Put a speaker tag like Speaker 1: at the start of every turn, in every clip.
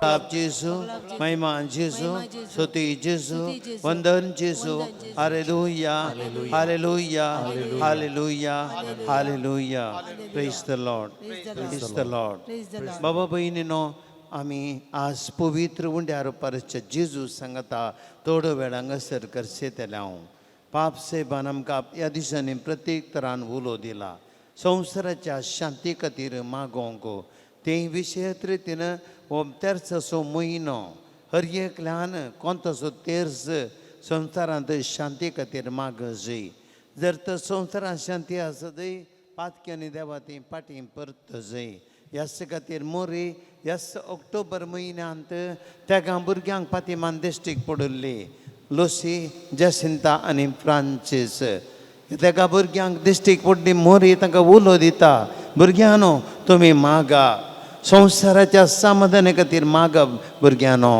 Speaker 1: लाभ जेजू, महिमा जेजू, स्तुती जेजू, वंदन जेजू. Hallelujah, hallelujah, hallelujah, hallelujah. Praise the Lord, praise the Lord. बाबा भयणीनो, आमी आज पवित्र उंड्यार परच्या जेजू सांगता थोडो वेळ हांगासर करसेतले हांव. पाप सायबान आमकां ह्या दिसांनी प्रत्येक तरान उलो दिला संवसाराच्या शांती खातीर मागोवंक. ते विशयत रितीन हो तेर्साचो म्हयनो हर एकल्यान कोणतसो तेर्स संवसारांत शांती खातीर माग जाय. जर तर संवसारांत शांती आसत पातक्यांनी देवा ती पाटी परत जाय. ह्याच खातीर मोरी ह्याच ऑक्टोबर म्हयन्यांत तेगां भुरग्यांक फातिमान दिश्टीक पडिल्ली लुसी, जसिंता आनी फ्रांसीस. तेका भुरग्यांक दिश्टीक पडली मोरी तांकां उलो दिता, भुरग्यांनो तुमी मागा, संवसाराच्या समाधाना खातीर मागा भुरग्यांनो,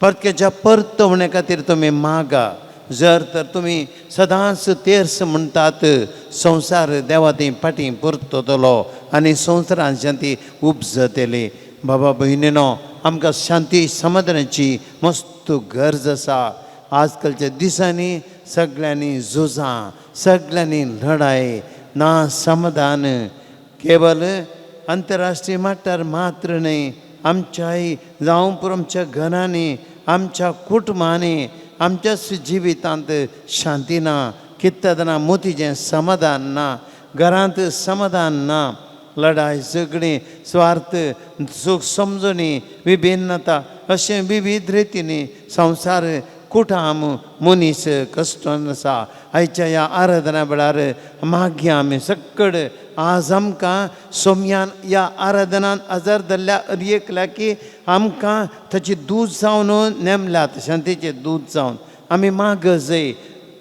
Speaker 1: परक्याच्या परतवणे खातीर तुमी मागा. जर तर तुमी सदांच तेर्स म्हणटात संवसार देवा ती फाटीं परततलो आनी संवसारान शांती उपजतली. बाबा भयणीनो, आमकां शांती समाधानाची मस्त गरज आसा. आजकालच्या दिसांनी सगळ्यांनी झुजां, सगळ्यांनी लढाय ना समाधान. केवल आंतरराष्ट्रीय मट्टार मात्र न्हय, आमच्याय जावं पुरो आमच्या घरांनी, आमच्या कुटुंबांनी, आमच्याच जिवितांत शांती ना. कित्याक ना मोतीचें समाधान ना, घरांत समाधान ना, लढाय, झगडीं, स्वार्थ, सुख समजणी, विभिन्नता अशें विविध रितींनी संवसार कुटाम मनीस कश्टन आसा. आयच्या ह्या आराधना वेळार मागया आमी सक्कड आज आमकां सोम्यान ह्या आराधनान आजार धरल्या हर एकल्या की आमकां ताची दूद जावन नेमल्यात, शांतीचे दूद जावन आमी माग जाय.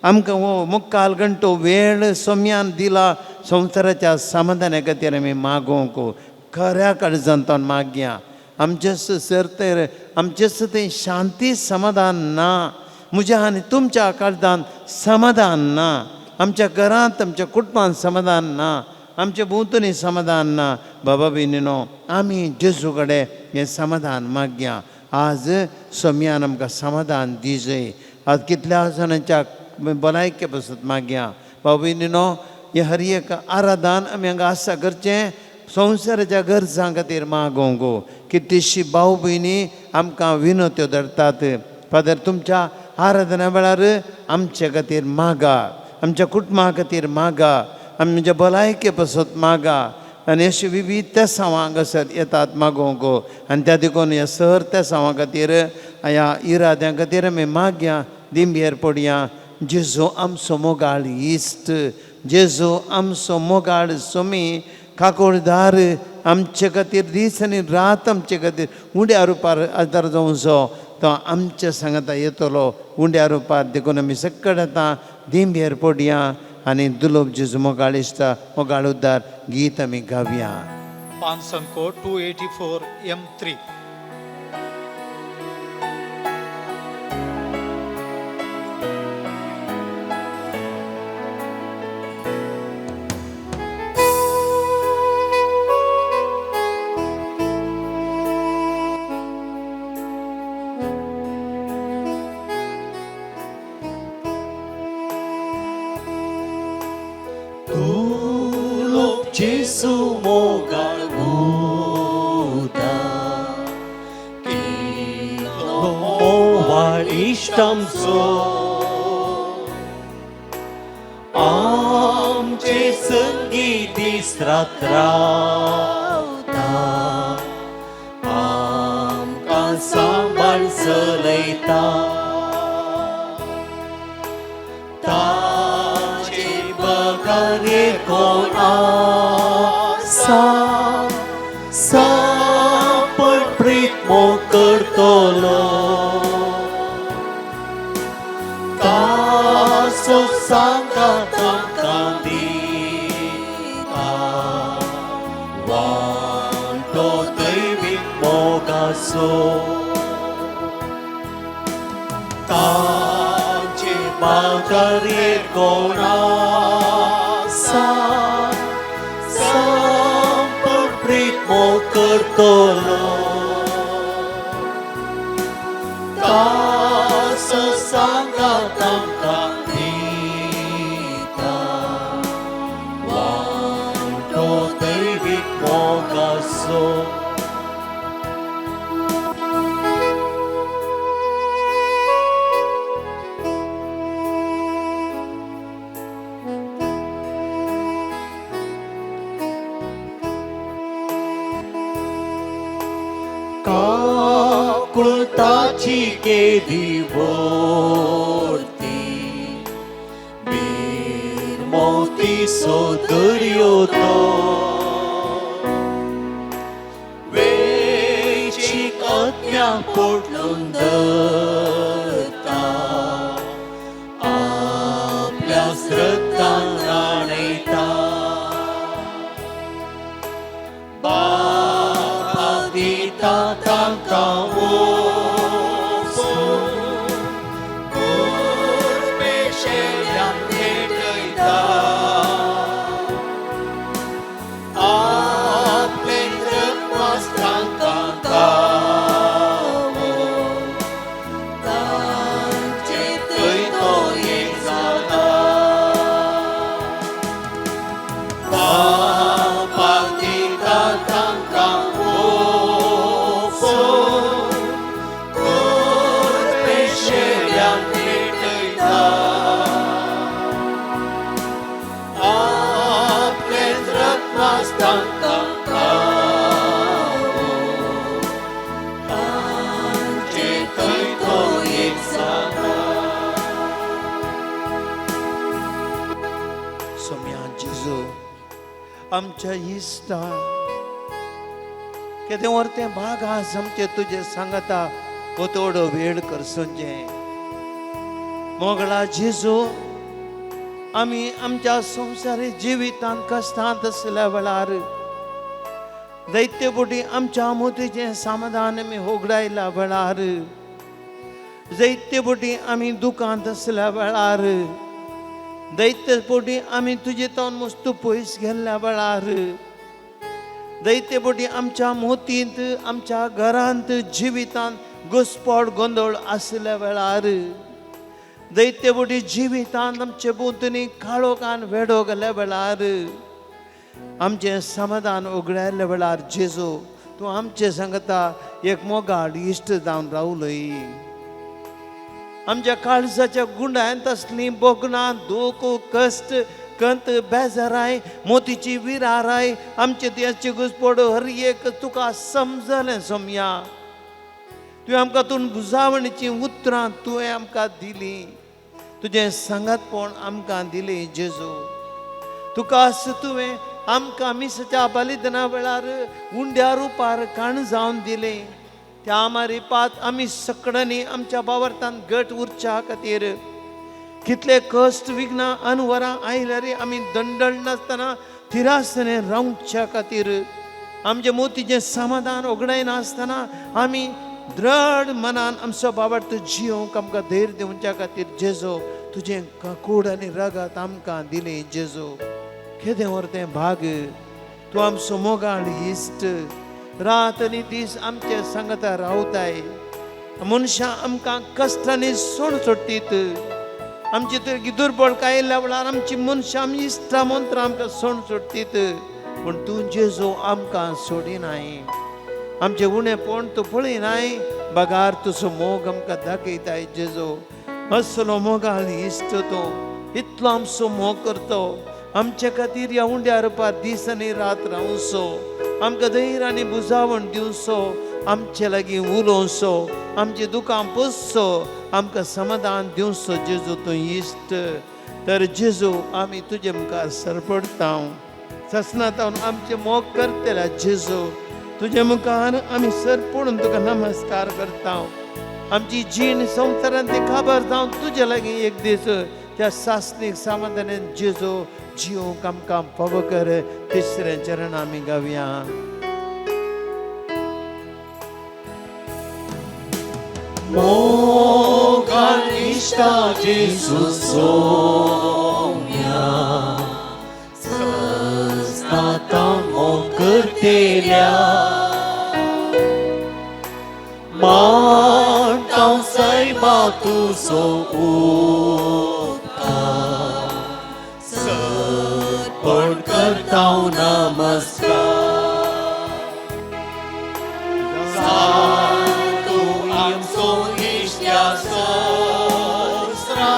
Speaker 1: आमकां हो मुक्काल घंटो वेळ सोम्यान दिला संवसाराच्या समाधाना खातीर आमी मागोवंक खऱ्या काळजांतल्यान मागया. आमचेच सर तर आमचेच थंय शांती समाधान ना, म्हज्या आनी तुमच्या काळजांत समाधान ना, आमच्या घरांत आमच्या कुटुंबांत समाधान ना, आमच्या भोंवतणी समाधान ना. बाबा भयणीनो, आमी जेजू कडेन हें समाधान मागया. आज सोम्यान आमकां समाधान दिजय. आज कितल्या जाणांच्या भलायके पसत मागया. बाबा भयणीनो, हें हर एक आराधन आमी हांगा आसा करचें संवसाराच्या गरजां खातीर मागोवंक. कितलीशी भाव भयणी आमकां विनवत्यो धरतात, फादर तुमच्या आराधना वेळार आमचे खातीर मागा, आमच्या कुटुंबा खातीर मागा, आमच्या भलायके पसत मागा. आनी अशी विविध तेसांवां हांगासर येतात मागोवंक आनी त्या देखून ह्या सर तेसांवां खातीर ह्या इराद्यां खातीर आमी मागया, दिंबेर पडया. जेजू आमचो मोगाळ इश्ट, जेजू आमचो मोगाळ सोमी काकोडदार, आमचे खातीर दीस आनी रात आमचे खातीर उंड्या रुपार आदार जावचो तो आमच्या सांगाता येतलो उंड्या रुपार. देखून आमी सक्कड आतां दिंबेर पडया आनी दुलोब जेजू मोगाळ इश्टा मोगाळ उद्दार गीत आमी गावया.
Speaker 2: पानसंको 284 M3.
Speaker 3: Gesù मोगाळ उदा कितलो मोवाळ इश्ट आमचो आमचे संगी दीस रात रावता आमकां सांबाळ चलयता ताचे बगर कोण आसा सापड प्रीत मोग करतलो ताचो सांगात आमकां दिता वांटो दैवीक मोगाचो ताचे बगर कोण आसा सापड प्रीत मोग करतलो. केदी व्हडती मोतीचो दर्यो तो वेचीक अज्ञा पोटलून दरता आपल्या श्रद्धान न्हाणयता बापा दिता तांकां ओसून पेशेल्यान भेटयता आपलें रक्तमास तांकां तांचे थंय तो एक जाता बापा दिता तांकां ओसून पेशेल्यान भेटयता आपलें रक्तमास तांकां तांचे थंय तो एक जाता.
Speaker 1: सोम्या जेजू आमच्या इश्टा केदें व्हर तें भाग आज आमचे तुजें सांगता हो थोडो वेळ करसोचें. मोगळा जेजू, आमी आमच्या संवसारी जिवितांत कश्टांत आसल्या वेळार दैत्य बोटी आमच्या मोतीचें समाधान आमी होगडायल्या वेळार, दैत्य बोटी आमी दुकांत आसल्या वेळार, दैत्य पोटी आमी तुजे तावन मस्तू पयस गेल्ल्या वेळार, दैत्य पोटी आमच्या मोतींत आमच्या घरांत जिवितांत घुसपट गोंदळ आसल्या वेळार, दैत्य बोटी जिवितांत आमचे भोंवतणी काळोखान वेडो गेल्ल्या वेळार, आमचें समाधान उगडायल्ल्या वेळार जेजू तूं आमचें सांगता एक मोगाळ इश्ट जावन रावलोय. आमच्या काळजाच्या गुंडांत आसलीं भोगणां दूख कश्ट कंत बेजाराय मोतीची विराराय आमचे देशाची घुसपड हर एक तुका समजलें सोमया. तुवें आमकां तूं बुजावणीचीं उतरां तुवें आमकां दिलीं, तुजें सांगातपण आमकां दिलें जेजू. तुका तुवें आमकां मिसाच्या बलिदाना वेळार उंड्या रुपार काण जावन दिलें. त्या मारी पात आमी सकडांनी आमच्या बावरतान गट उरच्या खातीर कितले कश्ट विघ्नां अनवरां आयल्यार आमी दंडळ नासतना थिरासने रावच्या खातीर आमचे मोतीचें समाधान ओगडायनासतना आमी द्रढ मनान आमचो बाबर्त जियोंक आमकां धैर्य दिवच्या खातीर जेजो तुजें कूड आनी रगत आमकां दिलें जेजो. केदें व्हर तें भाग तूं आमचो मोगाळ इश्ट, रात आनी दीस आमचे सांगता रावताय. मनशां आमकां कश्टांनी सोड सोडटीत, आमची तुजी दुर्बळकाय आयिल्ल्या वेळार आमची मनशां आमची इश्टां मंत्रां आमकां सोड सोडटीत, पूण तूं जेजू आमकां सोडिनाय. आमचें उणेपण तूं पळयनाय, बगार तुजो मोग आमकां दाखयताय जेजू. असलो मोगाळ इश्ट तूं, इतलो आमचो मोग करतो आमचे खातीर ह्या उंड्या रुपार दीस आनी रात रावचो, आमकां धैर्य आनी बुजावण दिवचो, आमचे लागीं उलोवचो, आमची दुकां पोसचो, आमकां समाधान दिवचो जेजू तूं इश्ट. तर जेजू आमी तुजे मुखार सरपडटा, ससनातावन आमचे मोग करतल्या जेजू तुजे मुखार आमी सरपडून तुका नमस्कार करता. आमची जीण संवसारांत ती खबर जावन तुजे लागीं एक दीस त्या सासणीक समाधानान जेजू जिवंक आमकां फावो कर. तिसरें चरण आमी गावया.
Speaker 3: मोगान इश्टा जेजू सोम्या सस्नाता मोग करतेल्या मानता सायबा तुजो उपकार सतपण करता नमस्कार. तूं आमचो इश्ट्या सोसरा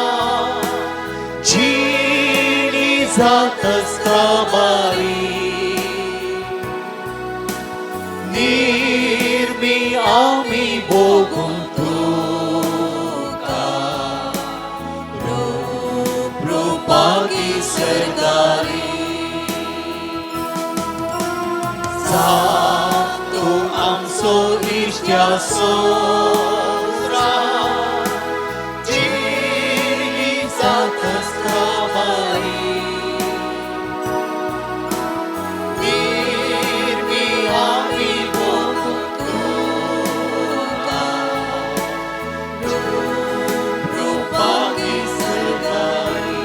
Speaker 3: जिणी जातस काबारी निर्मी आमी भोगून तुका रुपागी सरदारी जा तूं आमचो इश्ट्या सोरा जिणगी जातस क्रमारी निर्मी आमी भोगूं तुका रुपागी सरदारी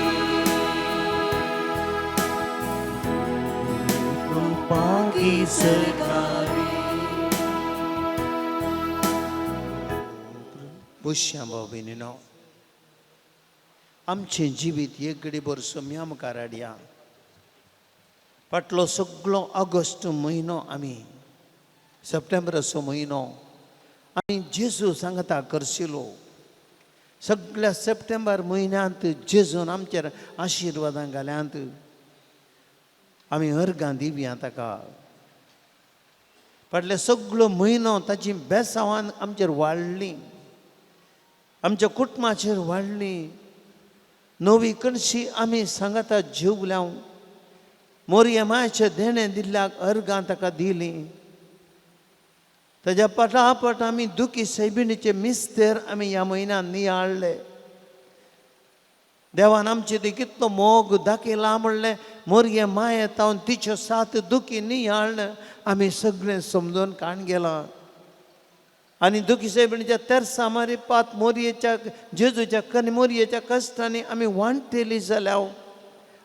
Speaker 3: रुपागी सरदारी
Speaker 1: बुश्या भाव भयणीनो आमचें जिवीत एक घडीभर सोम्या मुखार हाडया. फाटलो सगळो ऑगस्ट म्हयनो आमी सप्टेंबराचो म्हयनो आमी जेजू सांगता करशिलो. सगळ्या सप्टेंबर म्हयन्यांत जेजून आमचेर आशिर्वादां घाल्यांत. आमी अर्गां दिवया ताका. फाटले सगळो म्हयनो ताची बेसांवान आमचेर वाडली, आमच्या कुटुंबाचेर वाडली. नवी कणशी आमी सांगाता जेवल्या. मोरये मायचें देणें दिल्ल्याक अर्गां ताका दिलीं. ताज्या पटापट आमी दुखी सैबिणीचे मिस्तेर आमी ह्या म्हयन्यांत नियाळ्ळे. देवान आमचे ते कितलो मोग दाखयला म्हणलें मोरये माये तावन तिच्यो सात दुखी नियाळ्ळ आमी सगळें समजून काण गेलां. आनी दुखी सायबिणीच्या तेरसा मारी पात मोरयेच्या जेजूच्या कनी मोरयेच्या कश्टांनी आमी वांटेली जाल्या.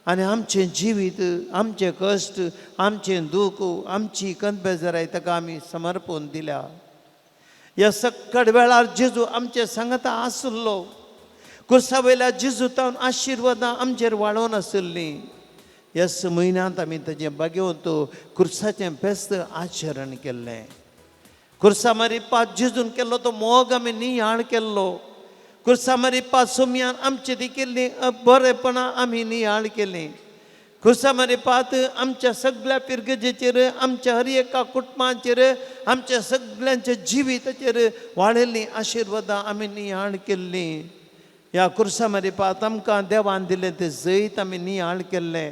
Speaker 1: आनी आमचें जिवीत, आमचें कश्ट, आमचें दूख, आमची कनबेजराय ताका आमी समर्पण दिल्या. ह्या सक्कड वेळार जेजू आमचे सांगता आसलो. कुर्सा वयल्या जेजू तावन आशिर्वादां आमचेर वाडोवन आशिल्लीं. ह्याच म्हयन्यांत आमी ताजें बागेवंत कुर्साचें फेस्त आचरण केल्लें. कुर्सा मारी पात जेजून केल्लो तो मोग आमी नियाळ केल्लो. कुर्सा मारी पात सोमयान आमचे ती केल्ली बरेपणां आमी नियाळ केलीं. कुर्सा मारी पात आमच्या सगळ्या पिरगजेचेर, आमच्या हर एका कुटुंबाचेर, आमच्या सगळ्यांच्या जिविताचेर वाडिल्लीं आशिर्वादां आमी नियाळ केल्लीं. ह्या कुर्सा मारी पात आमकां देवान दिलें तें जैत आमी नियाळ केल्लें.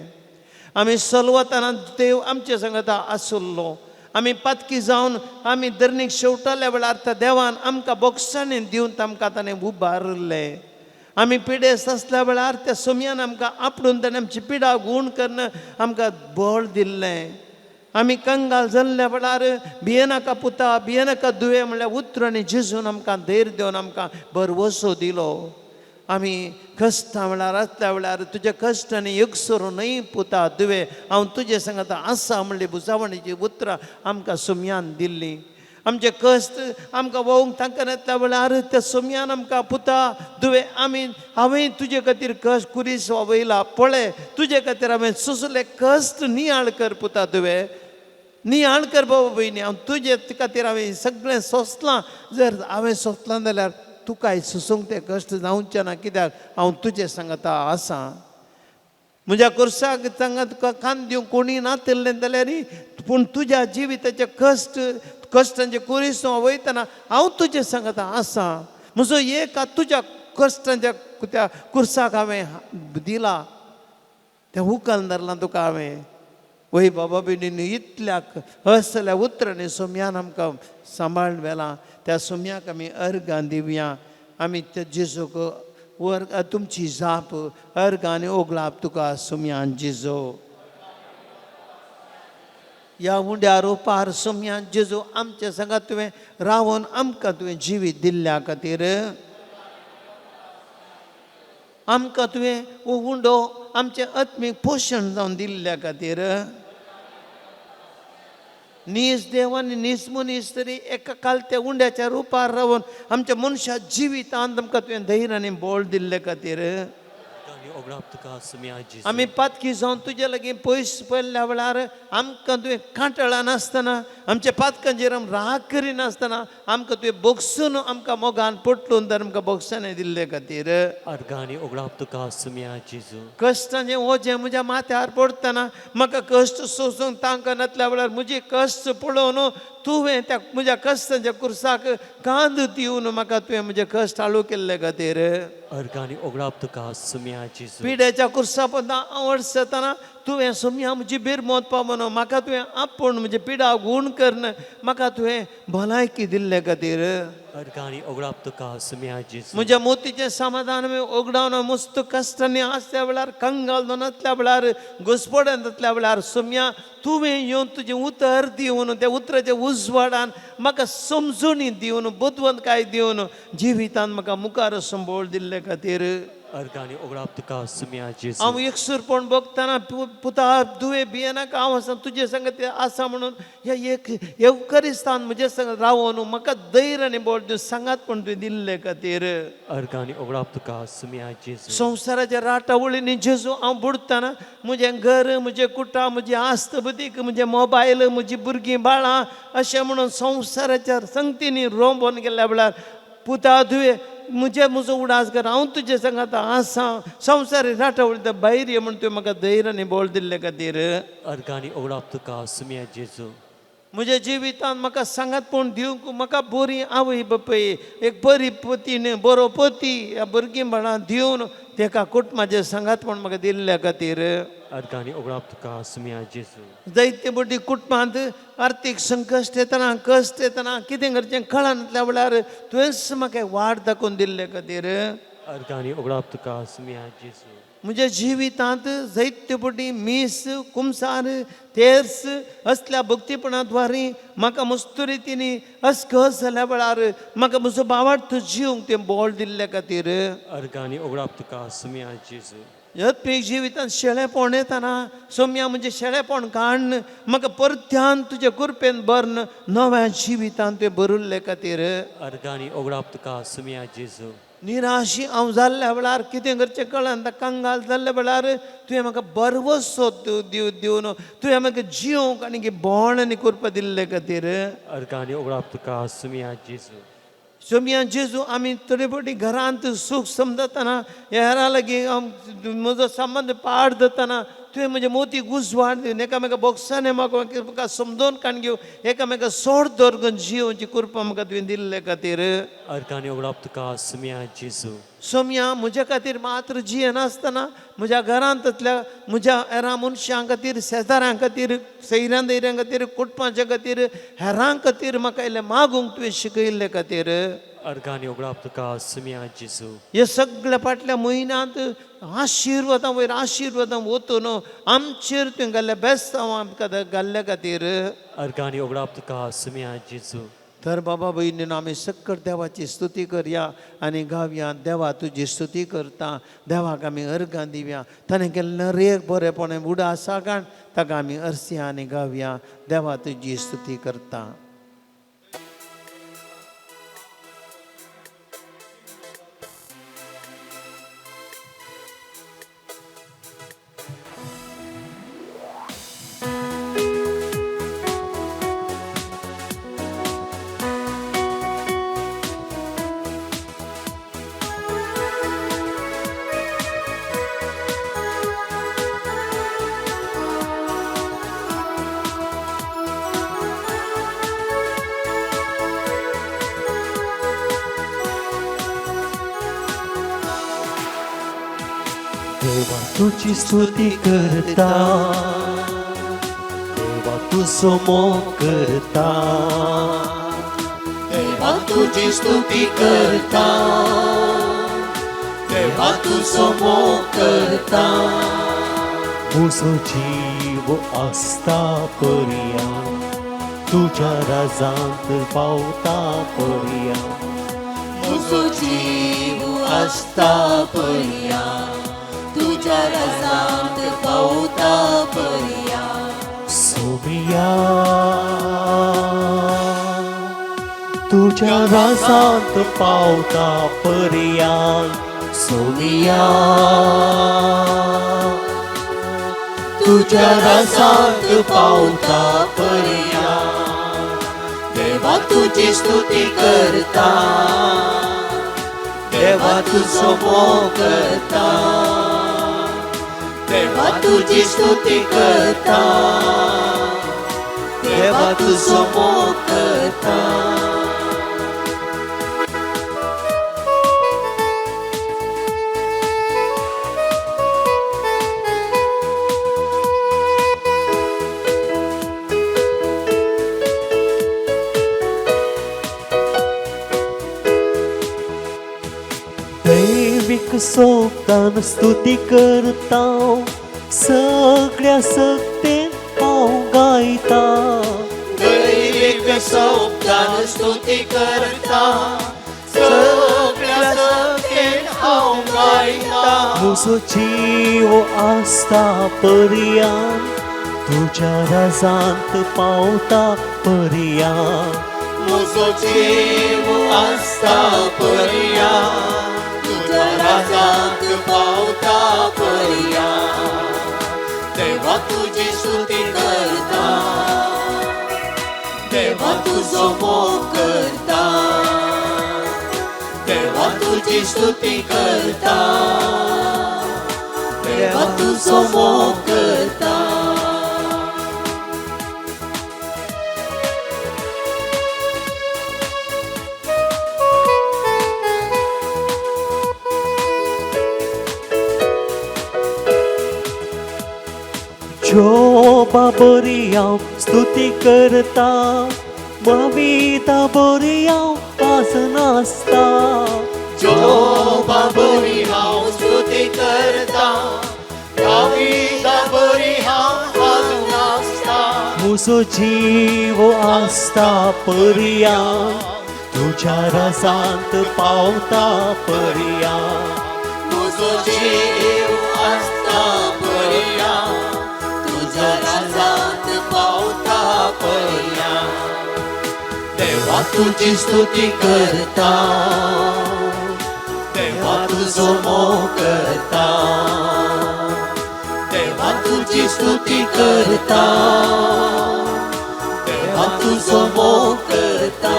Speaker 1: आमी सलवताना देव आमचे सांगता आसलो. आमी पातकी जावन आमी धरणीक शेवटल्या वेळार त्या देवान आमकां बोगसाणी दिवन आमकां ताणें उबारिल्लें. आमी पिडेस्त आसल्या वेळार त्या सोमयान आमकां आपडून ताणें आमची पिडा गूण करून आमकां बळ दिल्लें. आमी कंगाल जाल्ल्या वेळार भियेनाका पुता, भियेनाका दुवे म्हणल्यार उतरांनी जेजून आमकां धैर्य दिवन आमकां भरवसो दिलो. आमी कश्टां वेळार आसल्या वेळार तुज्या कश्टांनी एकसरो न्हय पुता दुवे, हांव तुजे सांगता आसा म्हणली बुजावणीची उतरां आमकां सोमयान दिल्लीं. आमचे कश्ट आमकां वोवंक तांकां वेळार त्या सोमयान आमकां पुता दुवे आमी हांवें तुजे खातीर कश्ट कुरीस वयला पळय, तुजे खातीर हांवें सोंसले कश्ट नियाळ कर पुता दुवे, नियाळ कर बाबा भयणी, हांव तुजे खातीर हांवें सगळें सोंसलां. जर हांवें सोंसलां जाल्यार तुकाय सोंसूंक तें कश्ट जावचें ना, कित्याक हांव तुजें सांगता आसा. म्हज्या कुर्साक सांगा तुका कान दिवंक कोणी नातिल्लें जाल्यार पूण तुज्या जिविताचे कश्ट कश्टांचे कुरीस वयतना हांव तुजें सांगता आसा. म्हजो एक हात तुज्या कश्टांच्या त्या कुर्साक हांवें दिला, तें उकल धरलां तुका हांवें. वय बाबा भयणींनी इतल्याक असल्या उतरांनी सोमयान आमकां सांबाळ व्हेलां. त्या सोमयाक आमी अर्गां दिवया. आमी त्या जेजूक वर तुमची जाप अर्गां आनी ओगलाप तुका सोमयान जेजू. ह्या उंड्या रुपार सोमयान जेजू आमच्या सांगात तुवें रावन आमकां तुवें जिवीत दिल्ल्या खातीर आमकां तुवें हो उंडो आमचें आत्मीक पोशण जावन दिल्ल्या खातीर नीज देव आनी नीज मनीस तरी एका कालत्या उंड्याच्या रुपार रावन आमच्या मनशा जिवितांत आमकां तुवें धैर्य आनी बळ दिल्ले खातीर आमी पातकी जावन तुजे लागीं पयस पडल्या वेळार आमकां तुवें कांटळा नासतना आमच्या पातकांचेर आम राग करिनासतना आमकां तुवें बोगसून आमकां मोगान पोटलून तर आमकां बोगसाणें दिल्ले खातीर कश्टांचें ओजें म्हज्या माथ्यार पडटना म्हाका कश्ट सोंसूंक तांक नासल्या वेळार म्हजी कश्ट पळोवन तुवें त्या म्हज्या कश्टांच्या कुर्साक कांद दिवन म्हाका तुवें म्हजें कश्ट हाळू केल्ले खातीर.
Speaker 3: अर्गांनी ओगडाप तुका सुम्या जेजू.
Speaker 1: पिड्याच्या कुर्सा पोंदा हांव अडसतना तुवें सोम्या म्हजी बिरमोत पावोन म्हाका तुवें आपोवन म्हजे पिडा गूण करून म्हाका तुवें भलायकी दिल्ले खातीर.
Speaker 3: अर्गांनी ओगडाप तुका सुम्या जेजू.
Speaker 1: म्हज्या मोतीचें समाधान ओगडावन मस्त कश्टांनी आसल्या वेळार कंगाल जातल्या वेळार घुसपड्यान जातल्या वेळार सोम्या तुवें येवन तुजें उतर दिवन त्या उतराच्या उजवाडान म्हाका समजणी दिवन बुदवंतकाय दिवन जिवितान म्हाका मुखार संबोळ दिल्ले खातीर.
Speaker 3: अर्गांनी ओगडाप तुका सुम्या जेजू.
Speaker 1: हांव एकसूरपण भोगतना पुता दुवे भियेनाका हांव आसा तुजे संग ते आसा म्हणून ह्या एक येवकरिस्तान म्हजे संग रावोन म्हाका धैर्य आनी बळ दिवन सांगात पण तुवें दिल्ले खातीर.
Speaker 3: अर्गांनी ओगडाप तुका सुम्या जेजू.
Speaker 1: संवसाराच्या राटावळींनी जेजू हांव बुडटना म्हजें घर म्हजें कुटां म्हजी आस्त बुदीक म्हजें मोबायल म्हजी भुरगीं बाळां अशें म्हणून संवसाराच्या संगतींनी रोंबोन गेल्ल्या वेळार पुता तुवें म्हजे म्हजो उडास कर हांव तुजे संगात आसा संवसारी राटावळी भायर ये म्हूण तुवें म्हाका धैर्य आनी बळ दिल्ले खातीर.
Speaker 3: अर्गांनी ओगडाप तुका सुम्या जेजू.
Speaker 1: म्हज्या जिवितांत म्हाका सांगात पूण दिवंक म्हाका बरी आवय बापूय एक बरी पतीन बरो पती ह्या भुरगीं बाळां दिवन तेका कुटुंबाचें सांगात पूण म्हाका दिल्ल्या खातीर.
Speaker 3: अर्गांनी ओगडाप तुका सुम्या जेजू.
Speaker 1: जायते मोटी कुटुंबांत आर्थीक संकश्ट येतना कश्ट येतना कितें करचें कळनातल्या वेळार तुवेंच म्हाका वाट दाखोवन दिल्ले खातीर.
Speaker 3: अर्गांनी ओगडाप तुका सुम्या जेजू.
Speaker 1: म्हज्या जिवितांत जायते पटी मीस कुमसार तेर्स असल्या भक्तीपणा द्वारी म्हाका मस्त रितीनी अस्कस जाल्या वेळार म्हाका म्हजो बावार्थ जिवंक तें बोळ दिल्ले खातीर.
Speaker 3: अर्गांनी ओगडाप तुका सुम्या जेजू.
Speaker 1: आत्मीक जिवितांत शेळेपण येतना सोम्या म्हजें शेळेपण काडून म्हाका परत्यान तुजे कृपेन भरून नव्या जिवितांत तुवें भरिल्ले खातीर.
Speaker 3: अर्गांनी ओगडाप तुका सुम्या जेजू.
Speaker 1: निराशी हांव जाल्ल्या वेळार कितें करचें कळना कंगाल जाल्ल्या वेळार तुवें म्हाका बरवसो दिवन तुवें म्हाका जिवंक आनी बोण आनी कृपा दिल्ले खातीर.
Speaker 3: अर्गांनी ओगडाप तुका सुम्या जेजू.
Speaker 1: सोम्या जेजू आमी थोडे फावटी घरांत सूख समजतना हेरां लागीं म्हजो संबंद पाड जातना तुवें म्हज्या मोती उजवाड दिवन एकामेका बोक्सांनी म्हाका समजोवन काण घेवन एकामेका सोड दवर जिवची कृपा म्हाका तुवें दिल्ले खातीर.
Speaker 3: अर्गांनी ओगडाप तुका सुम्या जेजू.
Speaker 1: सोम्या म्हज्या खातीर मात्र जियेनासतना म्हज्या घरांतल्या म्हज्या हेरां मनशां खातीर शेजाऱ्यां खातीर सैऱ्यां दैऱ्यां खातीर कुटुंबाच्या खातीर हेरां खातीर म्हाका इल्लें मागूंक तुवें शिकयल्ले खातीर.
Speaker 3: अर्गांनी ओगडाप तुका सुम्या जेजू.
Speaker 1: हे सगळ्या फाटल्या म्हयन्यांत आशिर्वादां वयर आशिर्वादां वतून आमचेर तुवें घाल्ल्या बेस्तांव आमकां घाल्ल्या खातीर.
Speaker 3: अर्गांनी ओगडाप तुका सुम्या जेजू.
Speaker 1: तर बाबा भयणीन आमी सक्कड देवाची स्तुती करया आनी गावया देवा तुजी स्तुती करता देवाक आमी अर्गां दिवया ताणें केल्लें रेग बरेपण उडा आसा कारण ताका आमी अरसया आनी गावया देवा तुजी स्तुती करता.
Speaker 3: देवा तुजी स्तुती करता देवा तुजो मोग करता
Speaker 4: देवा तुजी स्तुती करता देवा तुजो मोग करता.
Speaker 3: म्हजो जीव आसता पर्या तुज्या राजांत पावता पर्या.
Speaker 4: म्हजो जीव आसता पर्या तुज्या राजांत पावता पर्या.
Speaker 3: सोमिया तुज्या राजांत पावता पर्या. सोमिया
Speaker 4: तुज्या राजांत पावता पर्या. देवा तुजी स्तुती करता देवा तुजो मोग करता देवा तुजी स्तुती करता देवा देवा तुजो मोग करता.
Speaker 3: दैविक सोबतान स्तुती करता, सगळ्या सक्तेन हांव गायता.
Speaker 4: दैविक सोबतान स्तुती करता, सगळ्या सक्तेन हांव गायता.
Speaker 3: म्हजो जीव आसता पर्यान, तुज्या राजांत पावता पर्यान.
Speaker 4: म्हजो जीव आसता पर्यान, तुज्या राजांत पावता पर्यान. देवा तुजी स्तुती करता, देवा तुजो मोग करता. देवा तुजी स्तुती करता, देवा तुजो मोग करता.
Speaker 3: जोबा बरी हांव स्तुती करता, मविता बरी हांव आज नासता.
Speaker 4: जोबा बरी हांव स्तुती करता, दाविदा बरी हांव आज नासता.
Speaker 3: म्हजो जीव आसता पर्यान, तुज्या राजांत पावता पर्यान.
Speaker 4: म्हजो जीव आसता पर्यान, तुज्या राजांत पावता पर्यान. देवा तुजी स्तुती करता, देवा तुजो मोग करता. देवा तुजी स्तुती करता, देवा तुजो मोग करता.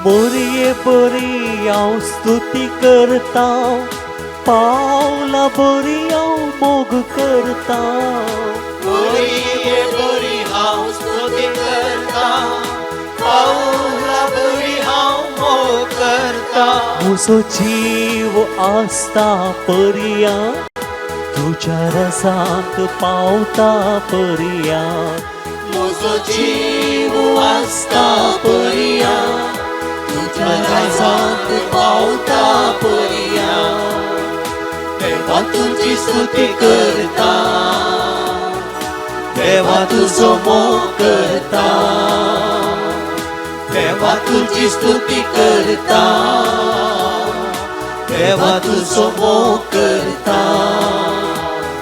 Speaker 3: मोरये बरी हांव स्तुती करता, पावला बरी हांव मोग करता.
Speaker 4: मोरये बरी हांव स्तुती करता, पावला बरी हांव मोग करता.
Speaker 3: म्हजो जीव आसता पर्यान, तुज्या रसांत पावता पर्यान.
Speaker 4: म्हजो जीव आसता पर्यान, तुज्या राजांत पावता पर्यान. देवा तुजी स्तुती करता, देवा तुजो मोग करता. देवा तुजी स्तुती करता, देवा तुजो मोग करता.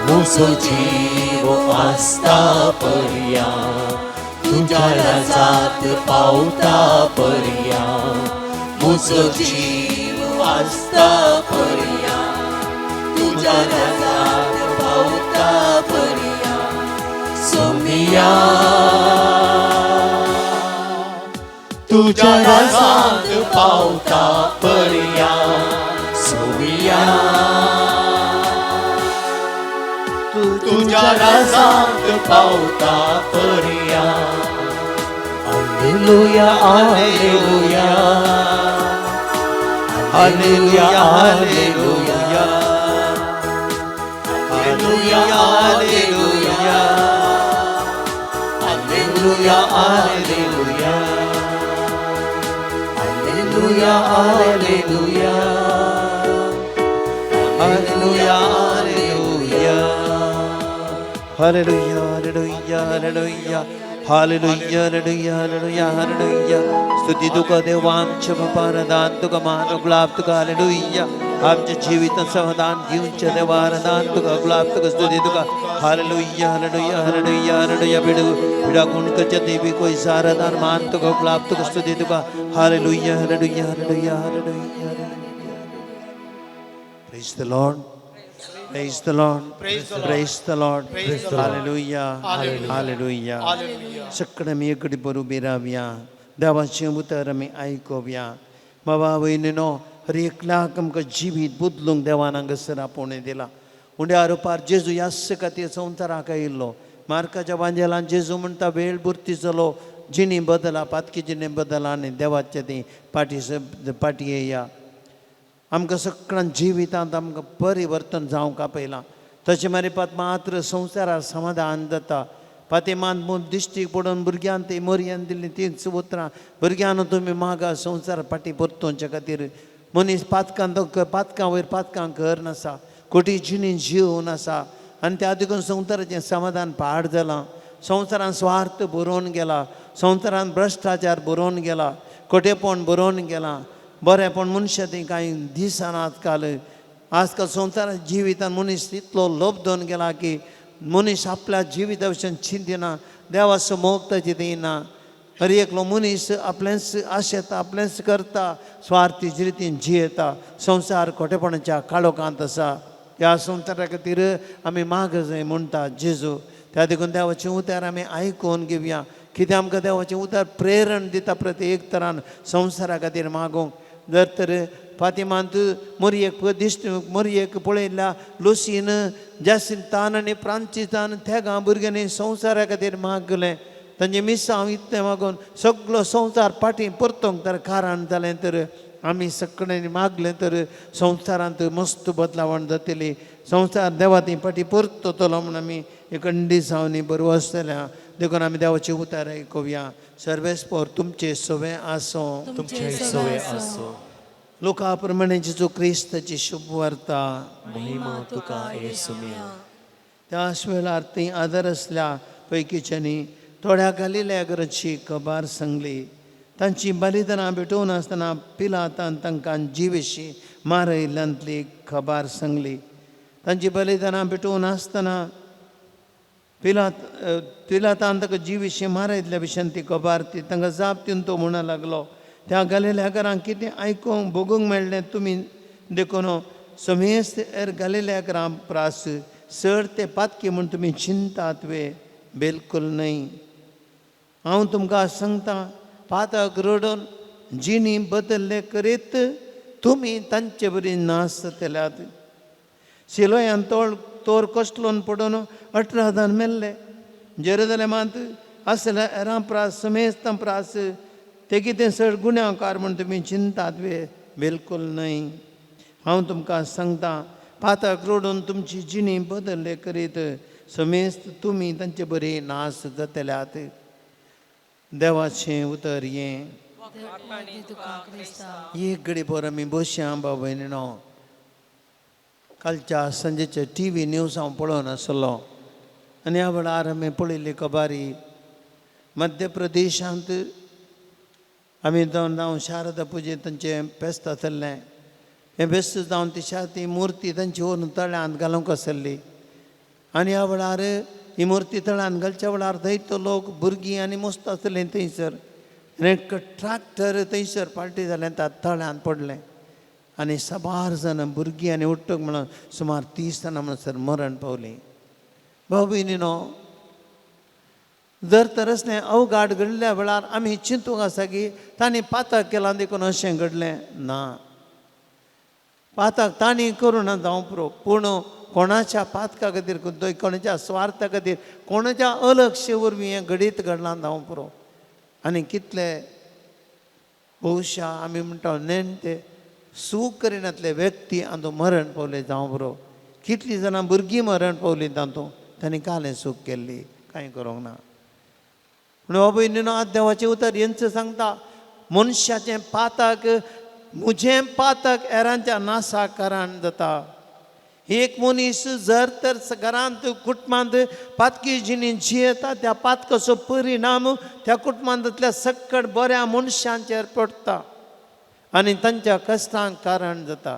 Speaker 3: म्हजो जीव आसता पर्यान, तुज्या राजांत पावता पर्यान.
Speaker 4: म्हजो जीव आसता पर्यान, तुज्या राजांत पावता पर्यान. सोमिया तुज्या राजांत पावता पर्यान. सोमिया तुज्या राजांत पावता पर्यान.
Speaker 3: Alleluia, alleluia,
Speaker 1: hallelujah, hallelujah,
Speaker 4: hallelujah, hallelujah,
Speaker 3: hallelujah, hallelujah, hallelujah, hallelujah,
Speaker 1: hallelujah, hallelujah, hallelujah, hallelujah, hallelujah, hallelujah, hallelujah, hallelujah, hallelujah. स्तुती तुका देवा आमच्या बापान दान तुका मान गुलाब तुका हालेलुया. आमच्या जिवितान समाधान घेवच्या देवा दान तुका गुलाब तुका स्तुती तुका हालेलुया, हालेलुया, हालेलुया, हालेलुया. बिडू बिडा गुण करच्या देवी कोई सारा दान मान तुका गुलाब तुका स्तुती तुका hallelujah, hallelujah, hallelujah, hallelujah. Praise the Lord. Praise the Lord. Praise the Lord. Hallelujah. Hallelujah. सगळे मी इकडे बरोबर रावया. देवाचें उतर आमी आयकुया. बाबा भयणीनो, हर एकल्याक आमकां जिवीत बदलूंक देवान हांगासर आपोवणें दिलां. उंड्या रुपार जेजू ह्याच खातीर संवसाराक आयिल्लो. मार्काच्या वांजेलान जेजू म्हणटा, वेळ बुरती चलो, जिणी बदला, पातकी जिणी बदला आनी देवाचे ती पाटी पाटी येया. आमकां सगळ्यां जिवितांत आमकां परिवर्तन जावंक आपयलां. तशें मारीपात मात्र संवसारार समाधान जाता. फातिमान दिश्टीक पडून भुरग्यान ती मोरयान दिल्ली तींच उतरां, भुरग्यान तुमी मागा संवसार फाटीं परतोवचे खातीर. मनीस पातकां पातकां वयर पातकां कर नासा, कोटी जिणी जिवन आसा आनी त्या देखून संवसाराचें समाधान पाड जालां. संवसारान स्वार्थ बरोवन गेला, संवसारान भ्रश्टाचार बरोवन गेला, खोटेपण बरोवन गेलां, बरेंपण मनशां ती कांय दिसना आजकाल. आजकाल संवसाराच्या जिवितान मनीस इतलो लोभ गेला की मनीस आपल्या जिविता विशीं चिंतिना, देवाचो मोग ताची दिना. हर एकलो मनीस आपलेंच आशेता, आपलेंच करता, स्वार्थी रितीन जियेता. संवसार खोटेपणाच्या काळोखांत आसा. ह्या संवसारा खातीर आमी माग जाय म्हणटा जेजू. त्या देखून देवाचें उतर आमी आयकून घेवया. कितें आमकां देवाचें उतर प्रेरण दिता प्रत्येक तरान संवसारा खातीर मागूंक. जर तर फातिमांत मोरयेक दिश्ट मोरयेक पळयल्या लुसीन, जासिंतान आनी फ्रांसिसान तेगां भुरग्यांनी संवसारा खातीर मागलें. तांचें मिसांव इतलें मागून सगलो संवसार फाटीं परतोंक तर कारण जालें. तर आमी सगळ्यांनी मागलें तर संवसारांत मस्त बदलावण जातली, संवसार देवा ती फाटीं परततलो म्हूण आमी एक जावन बरो आसतल्या. देखून आमी देवाचें उतर आयकुया. सर्वेस्पोर तुमचें सवें आसूं.
Speaker 4: तुमचे सवे आसो.
Speaker 1: लोका प्रमाणे जेजू क्रिस्ताची शुभ वार्ता.
Speaker 4: महिमा तुका येसुम्या.
Speaker 1: त्याच वेळार ती आदर आसल्या पैकीच्यांनी थोड्या गालिल्या घराची खबर सांगली. तांची बलिदानां भेटोवन आसतना पिलातान तांकां जिवेशी मारयल्ल्यांतली खबर सांगली. तांची बलिदानां भेटोवन आसतना पिलातान ताका जिवेशी मारयतल्या भशेन ती खबर ती तांकां जाप दिवन तो म्हणूंक लागलो, त्या गालिल्या घरांक कितें आयकूंक भोगूंक मेळ्ळें तुमी देखून समेस्त एर गालिल्या घरां प्रास चड ते पातकी म्हूण तुमी चिंतात वे? बिलकूल न्हय. हांव तुमकां सांगता, पातक रडून जिणी बदल्ले करीत तुमी तांचे बरी नाश जातल्यात. सिलोयान तोळ तोर कसलोन पडून 18 जाण मेल्ले. जेरुजलेमांत आसल्या एरां प्रास समेस्तां प्रास ते कितें चड गुन्यांवकार म्हूण तुमी चिंतात वे? बिलकूल न्हय. हांव तुमकां सांगता, पातक रडून तुमची जिणी बदल्ले करीत समेस्त तुमी तांचे बरी नाश जातल्यात. देवाचें उतर हें.
Speaker 3: तुका क्रिस्ता.
Speaker 1: एक घडी भर आमी बसया. बाबा भयणीनो, कालच्या सांजेचे टी व्ही न्यूज हांव पळोवन आसलो आनी ह्या वेळार आमी पळयल्ली खबारी, मध्य प्रदेशांत आमी जावन जावन शारदा पुजे तांचें फेस्त आसलें. हें फेस्त जावन ती ती मुर्ती तांची व्हरून तळ्यांत घालूंक आसली आनी ह्या वेळार ही मुर्ती तळ्यांत घालच्या वेळार थंय लोक भुरगीं आनी मस्त आसलें थंयसर. एक ट्रॅक्टर थंयसर पार्टी जालें, त्या तळ्यांत पडलें आनी साबार जाणां भुरगीं आनी उट्टक म्हणून सुमार 30 जाणां म्हणसर मरण पावलीं. भाव भयणीनो, जर तर असलें अवघाट घडल्या वेळार आमी चिंतूंक आसा की तांणी पातक केलां देखून अशें घडलें ना. पातक तांणी करूं ना जावं पुरो, पूण कोणाच्या पातका खातीर, कोणाच्या स्वार्था खातीर, कोणाच्या अलक्ष वरवीं हें घडीत घडलां जावं पुरो. आनी कितले बहुशा आमी म्हणटा नेणटे सूख करिनातले व्यक्ती आतां मरण पावले जावं पुरो. कितलीं जाणां भुरगीं मरण पावलीं तातूंत, तांणी कालें सूख केल्ली, कांय करूंक ना. पूण बाबा न्हू, आतां देवाचें उतर हेंच सांगता, मनशाचें पातक म्हजें पातक हेरांच्या नासाक कारण जाता. एक मनीस जर तर घरांत कुटुंबांत पातकी जिणी जियेता, त्या पातकाचो परिणाम त्या कुटुंबांतल्या सक्कड बऱ्या मनशांचेर पडटा आनी तांच्या कश्टांक कारण जाता.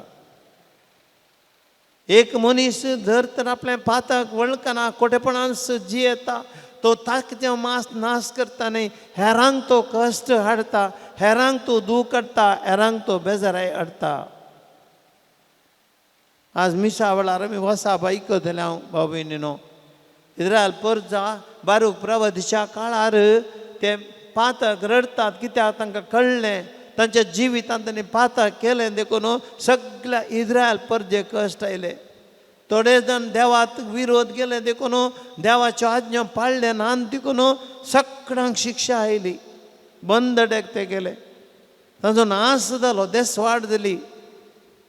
Speaker 1: एक मनीस जर तर आपलें पातक वळखना, खोटेपणान जियेता, तो ताकचें मास नाश करता न्ही, हेरांक तो कश्ट हाडटा, हेरांक तो दूख हाडटा, हेरांक तो बेजाराय हाडटा. आज मिसा वेळार आमी वसाप आयकतले हांव भाव भयणीनो, इस्रायल परजा बारूक प्रवादीच्या काळार ते पातक रडटात कित्याक तांकां कळ्ळें तांच्या जिवितांत तांणी पातक केलें देखून सगळ्या इस्रायल परजे कश्ट आयले. थोडे जाण देवाक विरोध केले देखून देवाच्यो आज्ञा पाळ्ळे ना देखून सगळ्यांक शिक्षा आयली. बंदडेक ते गेले, तांचो नाश जालो, देसवाड जाली.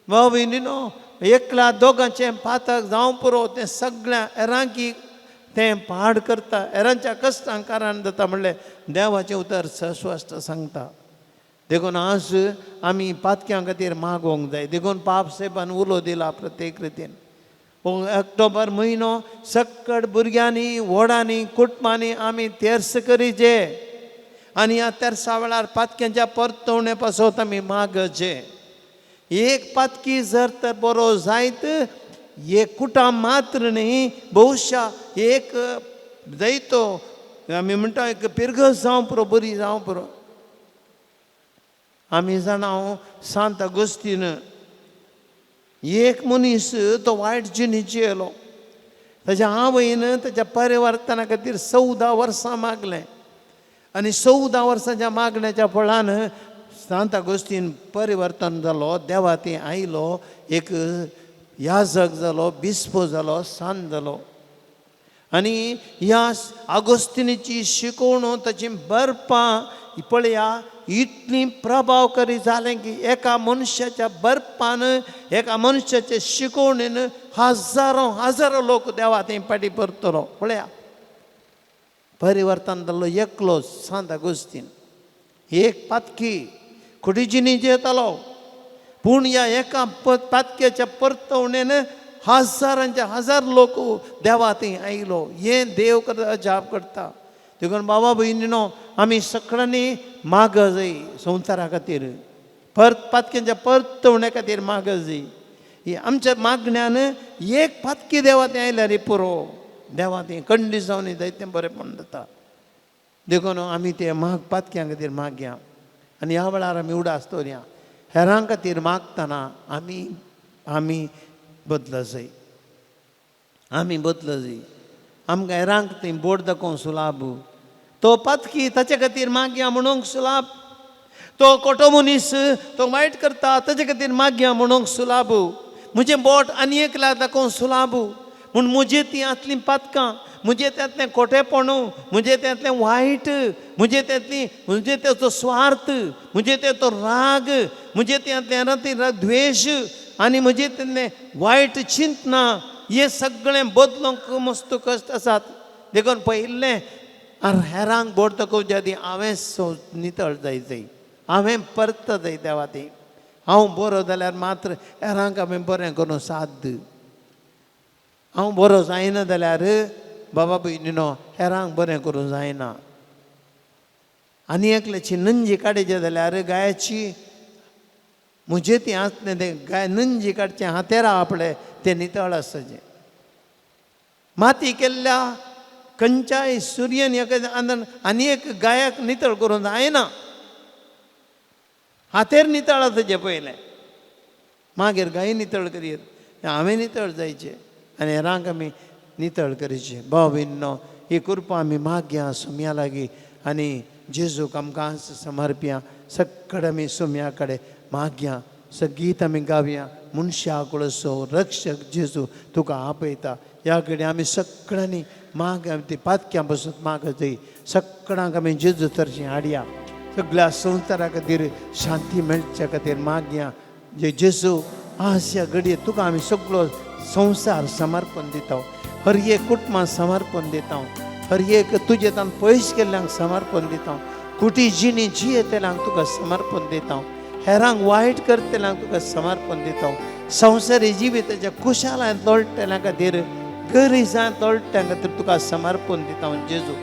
Speaker 1: भाव भयणीनो, एकल्या दोगांचें पातक जावं पुरो, तें सगळ्या हेरांकी तें पाड करता, हेरांच्या कश्टांक कारण जाता म्हणलें देवाचें उतर स्पश्ट सांगता. देखून आज आमी पातक्यां खातीर मागोवंक जाय. देखून पाप सायबान उलो दिला प्रत्येक रितीन. ऑक्टोबर म्हयनो सक्कड भुरग्यांनी व्हडांनी कुटुंबांनी आमी तेर्स करीचे आनी ह्या तेर्सा वेळार पातक्यांच्या परतवणे पासत आमी मागचे. एक पातकी जर तर बरो जायत, एक कुटां मात्र न्ही, बहुशा एक जायतो आमी म्हणटा एक पिरगस जावं पुरो, बरी जावं पुरो. आमी जाणा सांत अगुस्तीन एक मनीस तो वायट जिणेची येयलो, ताच्या आवयन ताच्या परिवर्तना खातीर 14 वर्सां मागलें आनी 14 वर्सांच्या मागण्याच्या फळान सांत अगुस्तीन परिवर्तन जालो, देवा थंय आयलो, एक याजक जालो, बिस्पो जालो, सांत जालो. आनी ह्या आगोस्तिनीची शिकवण ताची बरपां पळया इतली प्रभावकारी जालें की एका मनशाच्या बरपान, एका मनशाचे शिकवणेन हजारो हजारो लोक देवा थंय फाटी परतलो. पळया परिवर्तन जाल्लो एकलो सांत आगोस्तीन. एक पातकी खुटीजिनी येतालो, पूण ह्या एका पातक्याच्या परतवणेन हजारांचे हजार लोक देवा थंय आयलो. हें देव करता, अजाप करता. देखून बाबा भयणीनो, आमी सगळ्यांनी माग जाय संवसारा खातीर, परत पातक्यांच्या परतवणे खातीर माग जाय. ही आमच्या मागण्यान एक पातकी देवा थंय आयल्यार पुरो, देवा थंय कंडी जावन जायतें बरेंपण जाता. देखून आमी ते माग पातक्यां खातीर मागया आनी ह्या वेळार आमी उडास दवरया. हेरां खातीर मागतना आमी आमी बदल जाय, आमी बदल जाय. आमकां हेरांक थंय बोट दाखोवंक सुलाभ, तो पातकी ताचे खातीर मागया म्हणूंक सुलाभ, तो कोटो मनीस तो वायट करता ताचे खातीर मागया म्हणूंक सुलाभ, म्हजें बोट आनी एकल्याक दाखोवंक सुलाभ. म्हूण म्हजे ती आसलीं पातकां, म्हजे त्यांतलें खोटेपण, म्हजे त्यांतलें वायट, म्हजे त्यांतली म्हजे तेचो स्वार्थ, म्हजे तेचो राग, म्हजे त्यांतलें द्वेश आनी म्हजे त्यांतलें वायट चिंतना, हें सगळें बदलूंक मस्त कश्ट आसात. देखून पयिल्लें हेरांक बोट दाखोवच्या आदीं हांवें नितळ जाय जाय, हांवें परत जाय देवा ती. हांव बरो जाल्यार मात्र हेरांक हांवें बरें करूं साध्य. हांव बरो जायना जाल्यार बाबा भयणीनो हेरांक बरें करूं जायना. आनी एकल्याची नंजी काडचे जाल्यार गायाची म्हजे ती आसलें तें गाय नंजी काडचें हातेरा आपलें तें नितळ आसचें. माती केल्ल्या खंयच्याय सुर्यन आनी एक गायाक नितळ करूं जायना, हातेर नितळ आसचें पयलें, मागीर गाय नितळ करीत. हांवें नितळ जायचें आनी हेरांक आमी नितळ करीचें. भाव भयणीनो, ही कृपा आमी मागया सुम्या लागीं आनी जेजूक आमकां समर्पया. सगळे आमी सुम्या कडेन मागया, सगीत आमी गावया. मनशा कुळसो रक्षक जेजू तुका आपयता. ह्या कडेन आमी सगळ्यांनी माग ती पातक्यां बसून माग जाय. सगळ्यांक आमी जेजू तरशी हाडया. सगळ्या संवसारा खातीर शांती मेळच्या खातीर मागया. जे जेजू आज ह्या घडये तुका आमी सगळो संवसार समर्पण दिता, हर एक कुटुंबाक समर्पण दिता, हर एक तुजे तान पयस केल्ल्यांक समर्पण दिता, कुटी जिणी जियेतल्यांक तुका समर्पण दिता, हेरांक वायट करतल्यांक तुका समर्पण दिता, संवसारी जिविताच्या कुशालांत लोळटल्या खातीर, गरिजांत लोळट्यां खातीर तुका समर्पण दिता जेजू.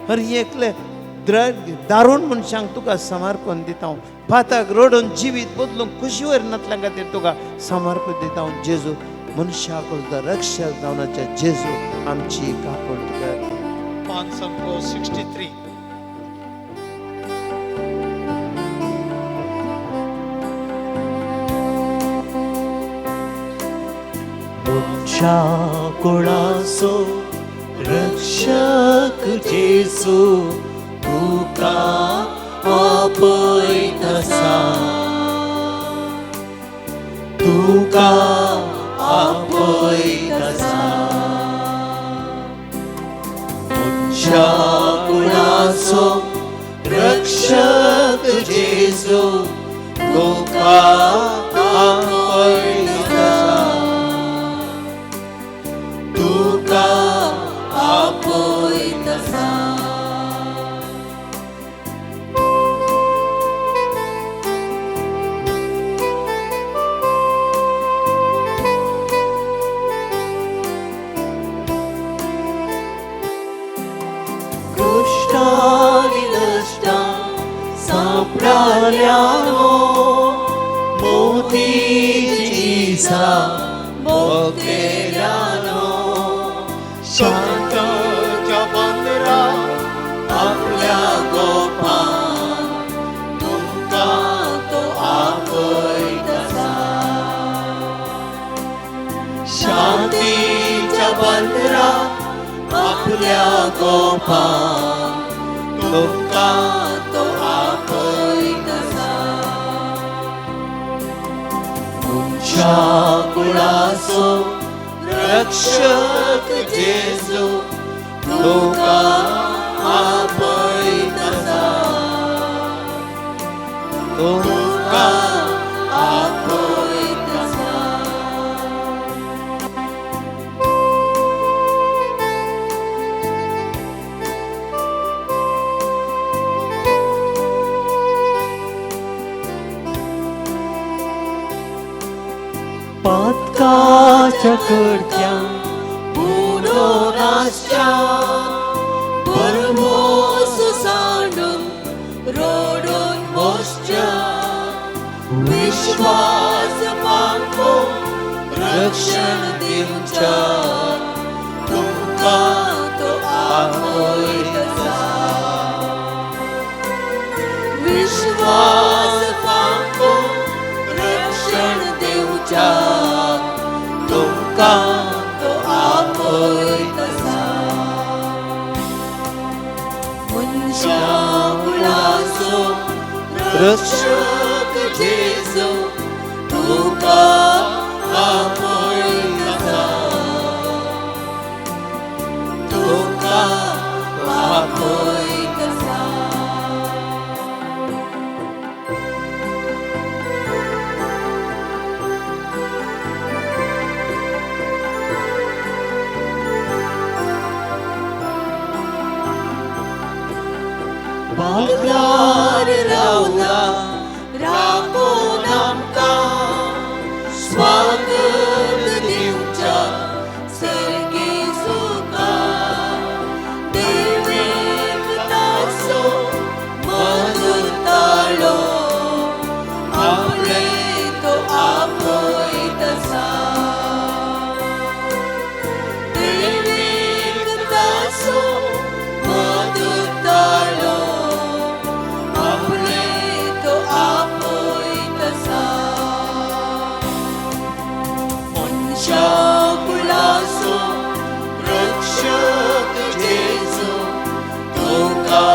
Speaker 1: हर एकले दारुण मनशांक तुका समर्पण दिता, पातक रडून जिवीत बदलून खुशीवर नातल्या खातीर तुका समर्पण दिता जेजू. मनशाक रक्षक जावनाच्या जेजू आमची काकूट कर.
Speaker 2: 563.
Speaker 4: मनशा कुळाचो रक्षक जेजू तुका आपयत आसा, तुका आपयत आसा। मनशा कुळाचो रक्षक जेजू तुका आपयत आसा, तुका आपयत आसा। सांपडाल्यानो मोतीची सा मोगतेल्यानो,
Speaker 2: शांतच्या बंदरा
Speaker 4: आपल्या गोपान तुमकां तो आपयत आसा। शांतीच्या बंदरा आपल्या गोपान तुमकां तो आपयत आसा। मनशा कुळाचो रक्षक जेजू तुका आपयत आसा, तुका आपयत आसा। पातकाच्या कडक्या उडोन आसच्या बरमोस सांडून रोडून बसच्या, विश्वास पांको रक्षण दिवच्या तुमकां तो आपयत आसा। विश्वास पांको रक्षण दिवच्या तुमकां तो आपयत आसा। मनशा कुळाचो रक्षक जेजू तुका आपयत आसा, तुका आपयत आसा। बागलार रावला राखून आमकां स्वागत दिवच्या सर्गी सुखा, देवेक तासो मधुर ताळो आपले तो आपयत आसा। देवेक तासो मधुर ताळो आपले तो आपयत आसा। मनशा कुळाचो रक्षक जेजू तुका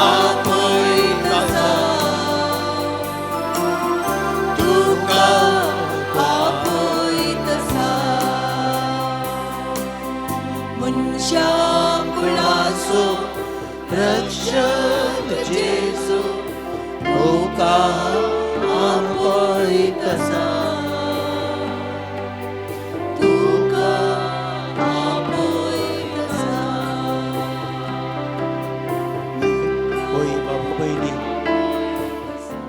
Speaker 4: आपयत आसा, तुका आपयत आसा। मनशा कुळाचो रक्षक जेजू तुका आपयत आसा, तुका आपयत आसा।
Speaker 1: होय बाबा भयणी,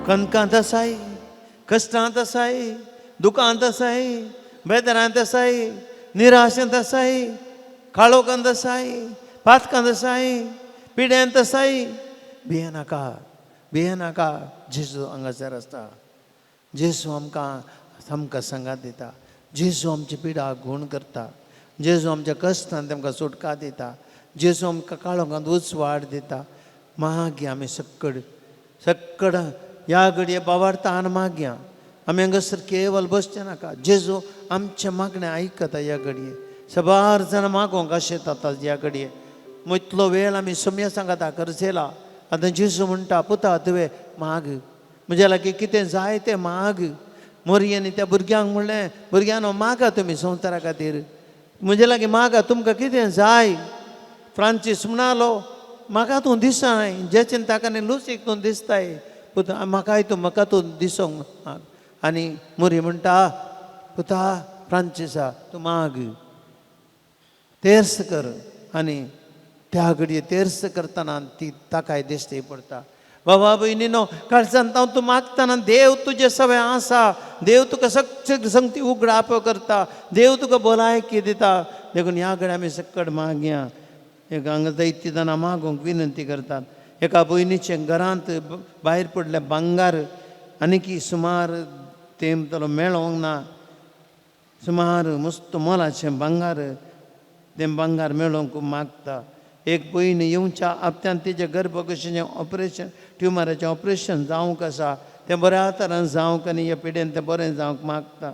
Speaker 1: कणकांत आसाय, कश्टांत आसाय, दुखांत आसाय, बेदरांत आसाय, निराशेंत आसाय, काळोखांत आसाय, पातकांत आसाय, पिड्यांत आसाय, भियेनाका, भियेनाका। जेजू हांगासर आसता, जेजू आमकां आमकां सांगात दिता, जेजू आमची पिडा गूण करता, जेजू आमच्या कश्टान तेमकां सुटका दिता, जेजू आमकां काळोखांत उजवाड दिता। मागीर आमी सक्कड सक्कड ह्या घडये बावार्थान मागया, आमी हांगासर केवल बसचें नाका। जेजू आमचें मागणें आयकता। ह्या घडये सबार जाणां मागोंक अशें जाता। ह्या घडये इतलो वेळ आमी सम्या सांगता करसेला आतां जेजू म्हणटा, पुता तुवें माग, म्हज्या लागीं कितें जाय तें माग. मोरयांनी त्या भुरग्यांक म्हणलें, भुरग्यांनो मागा तुमी संवसारा खातीर, म्हज्या लागीं मागा, तुमकां कितें जाय. फ्रांसीस म्हणालो, म्हाका तूं दिसनाय, जेचेन ताका न्ही लुसीक तूं दिसताय, पुता म्हाकाय तूं, म्हाका तूं दिसोंक माग. आनी मोरी म्हणटा, पुता फ्रांसिसा तूं माग, तेर्स कर. आनी त्या घडये तेर्स करतना ती ताकाय दिश्टी पडटा. बाबा भयणीनो, काळजांत हांव तूं मागतना देव तुजे सगळें आसा, देव तुका सगळे संगती उगडाप करता, देव तुका भलायकी दिता. देखून ह्या कडेन आमी सक्कड मागया. एक हांगा दैत्य जाणां मागूंक विनंती करतात. एका भयणीचें घरांत भायर पडलें भांगार, आनीकी सुमार तेंप जालो मेळोंक ना, सुमार मस्त मोलाचें भांगार, तें भांगार मेळोवंक मागता. एक भयण येवच्या हप्त्यान तिजें गर्भकुशीचें ऑपरेशन, ट्युमराचें ऑपरेशन जावंक आसा, तें बऱ्या तरान जावंक आनी ह्या पिडेन तें बरें जावंक मागता.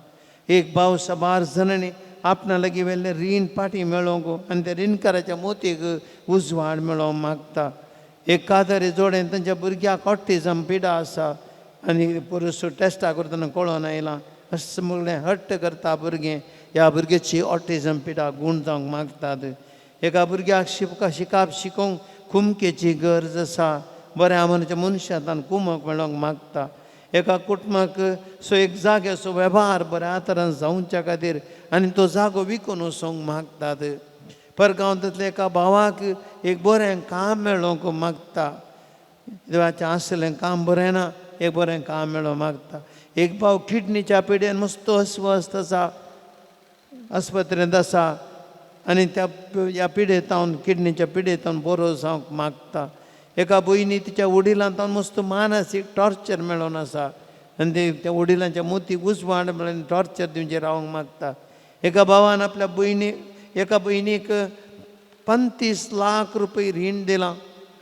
Speaker 1: एक भाव साबार जणांनी आपणा लागीं व्हेल्लें रीण पाटी मेळोवंक आनी त्या रिणकाराच्या मोतीक उजवाड मेळोवंक मागता. एक कादरी जोडेन तांच्या भुरग्याक ऑटिजम पिडा आसा आनी पुरुस टेस्टा करतना कळोन आयलां, अशें म्हणलें हट्ट करता भुरगें, ह्या भुरग्याची ऑटिजम पिडा गूण जावंक मागतात. एका भुरग्याक शिकाप शिकोवंक कुमकेची गरज आसा, बऱ्या मनाच्या मनशांतान कुमक मेळोवंक मागता. एका कुटुंबाक सो एक जाग्याचो वेव्हार बऱ्या तरान जावच्या खातीर आनी तो जागो विकून वचोंक मागतात. परगांवांतल्या एका भावाक एक बरें काम मेळोवंक मागता, देवाचें आसलें काम बरें ना, एक बरें काम मेळोवंक मागता. एक भाव किडनीच्या पिडेन मस्त अस्वस्थ आसा, आस्पत्रेंत आसा आनी त्या ह्या पिडेतावन, किडनीच्या पिडेतावन बरो जावंक मागता. एका भयणी तिच्या वडिलांतावन मस्त मानसीक टॉर्चर मेळोवन आसा आनी ते त्या वडिलांच्या मोतीक उजवाड मेळून टॉर्चर दिवचें रावंक मागता. एका भावान आपल्या भयणी, एका भयणीक 35 लाख रुपये रीण दिलां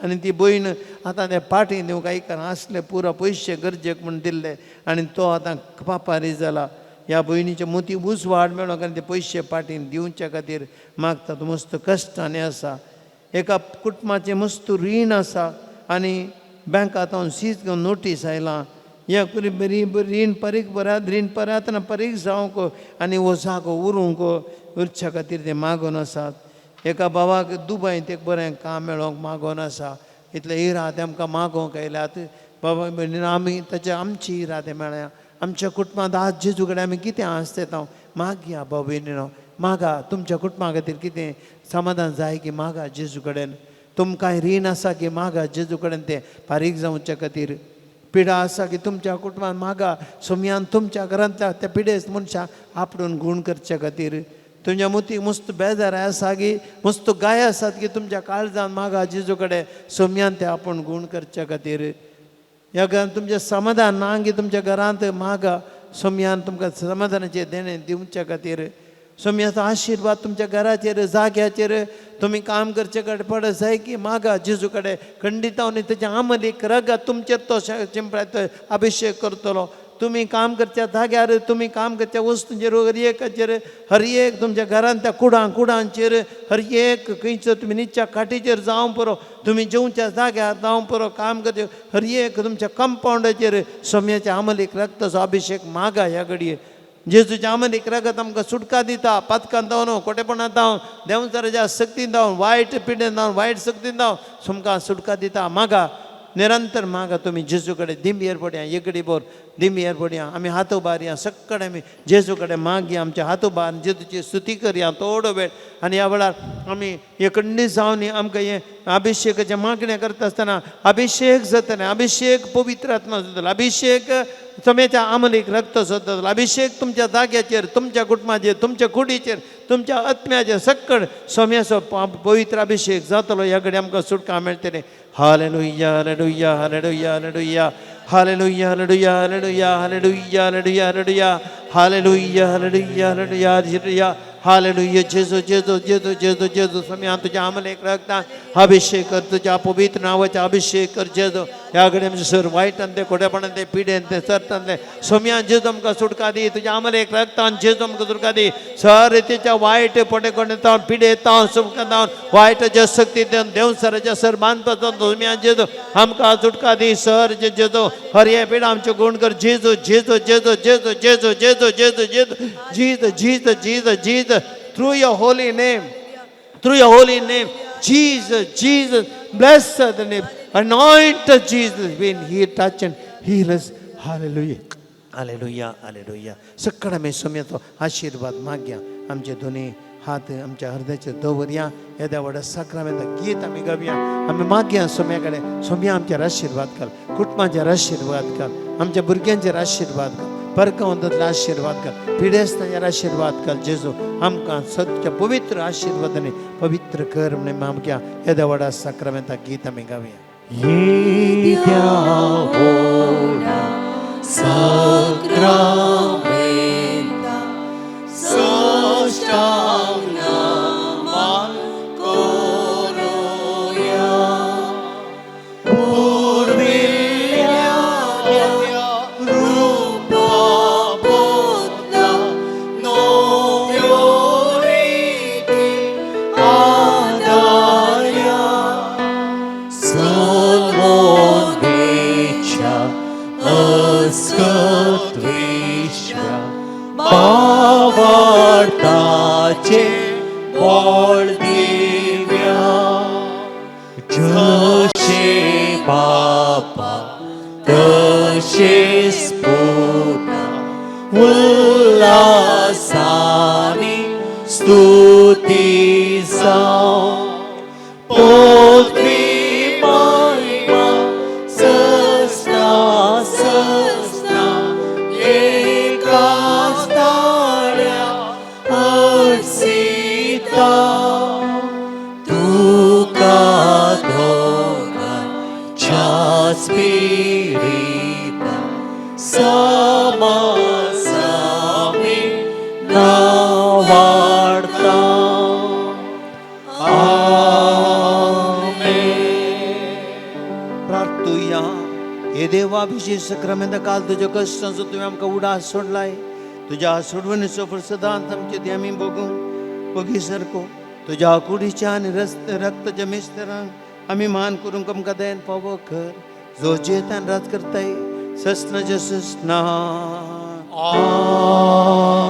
Speaker 1: आनी ती भयण आतां ते पाटी दिवंक आयकना आसले, पुरो पयशे गरजेक म्हूण दिल्ले आनी तो आतां पापारी जाला. ह्या भयणीच्या मोती उजवाड मेळोंक आनी ते पयशे पाटीन दिवच्या खातीर मागता. तो मस्त कश्टांनी आसा. एका कुटुंबाचें मस्त रीण आसा आनी बँकांत सीज घेवन नोटीस आयलां, ह्या बरी रीण परीक बरात, रीण परत ना परीक जावंक आनी हो जागो उरूंक उरच्या खातीर ते मागून आसात. एका भावाक दुबयंत एक बरें काम मेळोवंक मागोन आसा. इतले इरादे आमकां मागोवंक आयल्यात बाबा भयणीनो, आमी ताचे आमची इरादे मेळ्ळ्या. आमच्या कुटुंबांत आज जेजू कडेन आमी कितें आसता मागया. बाबा भयणीनो, मागा तुमच्या कुटुंबा खातीर कितें समाधान जाय की मागा जेजू कडेन. तुमकां रीण आसा की मागा जेजू कडेन तें फारीक जावच्या खातीर. पिडा आसा की तुमच्या कुटुंबान मागा सोमयान तुमच्या घरांतल्या त्या पिडेस्त मनशां आपडून गूण करच्या खातीर. तुमच्या मोती मस्त बेजार आसा की मस्त गाय आसात की तुमच्या काळजान मागा जेजू कडेन सोमयान ते आपूण गूण करच्या खातीर. ह्या घरांत तुमचें समाधान ना की तुमच्या घरांत मागा सोमयान तुमकां समाधानाचें देणें दिवच्या खातीर. सोमयाचो आशिर्वाद तुमच्या घराचेर, जाग्याचेर, तुमी काम करचे कडेन पडत जाय की मागा जेजू कडेन. खंडितावनी तेच्या आमलीक रगत तुमचेर तो शिंपडायत अभिशेक करतलो. तुमी काम करच्या जाग्यार, तुमी काम करच्या वस्तूंचेर, हर एकाचेर, हर एक तुमच्या घरांत त्या कुडां कुडांचेर, हर एक खंयचो तुमी निच्या खाटीचेर जावं पुरो, तुमी जेवच्या जाग्यार जावं पुरो, काम करचे हर एक तुमच्या कंपावंडाचेर सोम्याच्या आमलीक रक्ताचो अभिशेक मागा. ह्या घडये जेजूच्या आमलीक रगत आमकां सुटका दिता. पातकान जावन, कोटेपणांत जावन, देंवचाराच्या शक्तीन जावन, वायट पिडेन जावन, वायट शक्तीन जावन तुमकां सुटका दिता. मागा, निरंतर मागा तुमी जेजू कडेन. दिंबयेर पडया, एकडे बोर दिंबयेर पडया, आमी हात उबारया, सक्कडे आमी जेजू कडेन मागया, आमचे हात उबार जेजूची स्तुती करया थोडो वेळ. आनी ह्या वेळार आमी एकंडी जावन आमकां हें अभिशेकाचें मागणें करता आसतना अभिशेक जातलें, अभिशेक पवित्र आत्मा जातलो, अभिशेक चम्याच्या आमलीक रक्त जातलो, अभिशेक तुमच्या जाग्याचेर, तुमच्या कुटुंबाचेर, तुमच्या कुडीचेर, तुमच्या आत्म्याचेर सक्कड सोम्याचो पवित्र अभिशेक जातलो. ह्या कडेन आमकां सुटका मेळटली. Hallelujah, hallelujah, hallelujah, hallelujah, hallelujah, hallelujah, hallelujah, hallelujah, hallelujah, hallelujah, hallelujah, hallelujah, hallelujah, hallelujah, hallelujah. जेजू, जेजू, जेजू, जेजू, जेजू. स्वामी, तुझ्या आमलेक रक्तान अभिषेक कर तुझ्या पवित्र नावाचा अभिषेक कर जेजू. ह्या घडये आमचे सर वायटान ते खोटेपणान ते पिडेन ते सरतान ते सोम्यान जेजू आमकां सुटका दी. तुझ्या आमले एक रक्तान जेजू आमकां सुटका दी. सर तिच्या वायट पोटे कोणे तावन पिडे तावन सुटका तावन वायटाच्या शक्ती देवन देवसराच्या सर बांदपाचो सोम्यान जेजू आमकां सुटका दी. सर जे जेजू हर हे पिडा आमचे गुण कर जेजू जेजू जेजू जेजू जेजू जेजू जेजू जेजू Jesus Jesus Jesus Jesus. Through your holy name, through your holy name, Jesus, Jesus, bless the name, anoint us, Jesus, when he touch and heal us. Hallelujah, hallelujah, hallelujah. सगळं आमी सोम्याचो आशिर्वाद मागया. आमचे दोनी हात आमच्या हृदयाचेर दवरया. येद्या व्हडा साक्रामेंता गीत आमी गावया. आमी मागया सोम्या कडेन, सोम्या आमचेर आशिर्वाद घाल, कुटुंबाचेर आशिर्वाद घाल, आमच्या भुरग्यांचेर आशिर्वाद घाल, परकावंतांतले आशिर्वाद घाल, पिडेस्तांचेर आशिर्वाद घाल जेजू. आमकां सत्य पवित्र आशिर्वादांनी पवित्र कर म्हणून आमकां येद्या व्हडा साक्रामेंता गीत आमी गावया.
Speaker 3: येद्या व्हडा साक्रामेंता साष्टांग नमन करूया. पुर्विल्ल्या रुपा बदला नव्यो रिती आदार्या सल्वोनेच्या अस्कत्वेश्या भावार्थाचे बळ दिव्या. जशे बापा तशेच पुता उल्हासानी स्तुती जावं. पदवी महिमा सस्ना सस्ना एकाच ताळ्या अर्सिता. तुका दोगांच्या स्पिरिता सामासामी नावाडता. आमेन.
Speaker 1: प्रार्थुया. हे देवा, विशेष साक्रामेंता काल तुज्या कश्टांचो तुवें आमकां उडास सोडलाय. तुज्या सोडवणीचो फळ सदांच आमचे ती आमी भोगूं भोगी सारको तुज्या कुडीच्या आनी रस्त रक्ताच्या मिस्तरांक आमी मान करूंक आमकां दयेन पावो कर, जो जेतान राज करताय ससनाच्या ससना.
Speaker 2: आमेन.